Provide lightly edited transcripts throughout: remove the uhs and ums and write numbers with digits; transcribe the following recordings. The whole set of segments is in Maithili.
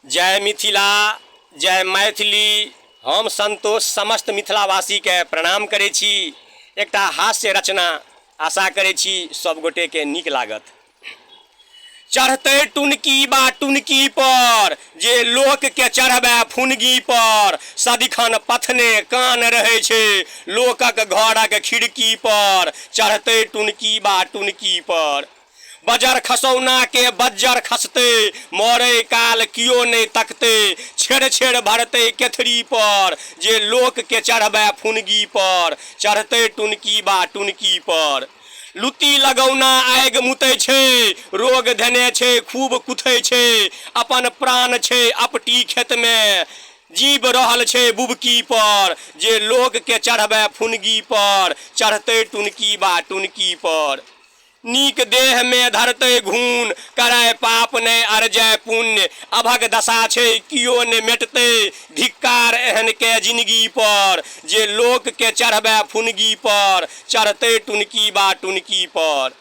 जय मिथिला जय मैथिली। हम संतोष समस्त मिथिलावासीके प्रणाम करै छी। एकटा हास्य रचना आशा करै छी सब गोटेके नीक लागत। चढ़तै टुनकी बा टुनकी पर, जे लोकके चढ़बै फुनगी पर, सदिखन पथने कान रहै छै लोकक घरक खिड़की पर, चढ़तै टुनकी बा टुनकी पर। बजर खसौना के बज्जर खसतै, मरै काल कियो नहि तकतै, छेड़ छेड़ भरतै केथरी पर, जे लोक के चढ़बै फुनगी पर, चढ़तै टुनकी बा टुनकी पर। लुत्ती लगौना आगि मुतै छै, रोग धेने छै खूब कुथै छै, अपन प्राण छै अपटी खेतमे, जीब रहल छै बुबकी पर, जे लोक के चढ़बै फुनगी पर, चढ़तै टुनकी बा टुनकी पर। नीक देहमे धरतै घून, करय पाप नहि अरजय पुण्य, अभग दशा छै कियो ने मेटतै, धिक्कार एहन के जिनगी पर, जे लोक के चढ़बै फुनगी पर, चढ़तै टुनकी बा टुनकी पर।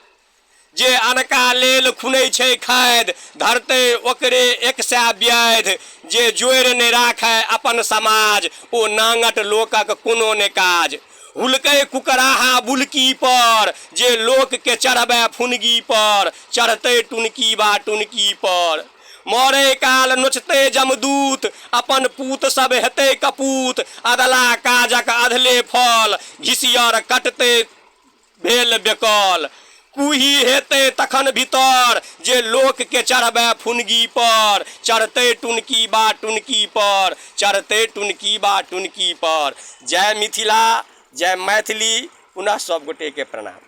जे अनका लेल खुनै छै खैद, धरतै ओकरे एक सए व्याधि, जे जोड़ि नहि राखय अपन समाज, ओ नांगट लोकक कोनो ने काज। हुलकै कुकराहा बुलकी पर, जे लोक के चढ़बै फुनगी पर, चढ़तै टुनकी बा टुनकी पर। मरै काल नोचतै जमदूत, अपन पूत सब हेतै कपूत, अदला काजक अधले फल, घिसियर कटतै भेल बेकल। कुही हेतै तखन भीतर, जे लोक के चढ़बै फुनगी पर, चढ़तै टुनकी बा टुनकी पर, चढ़तै टुनकी बा टुनकी पर। जय मिथिला जय मैथिली। पुनः सब गोटे के प्रणाम।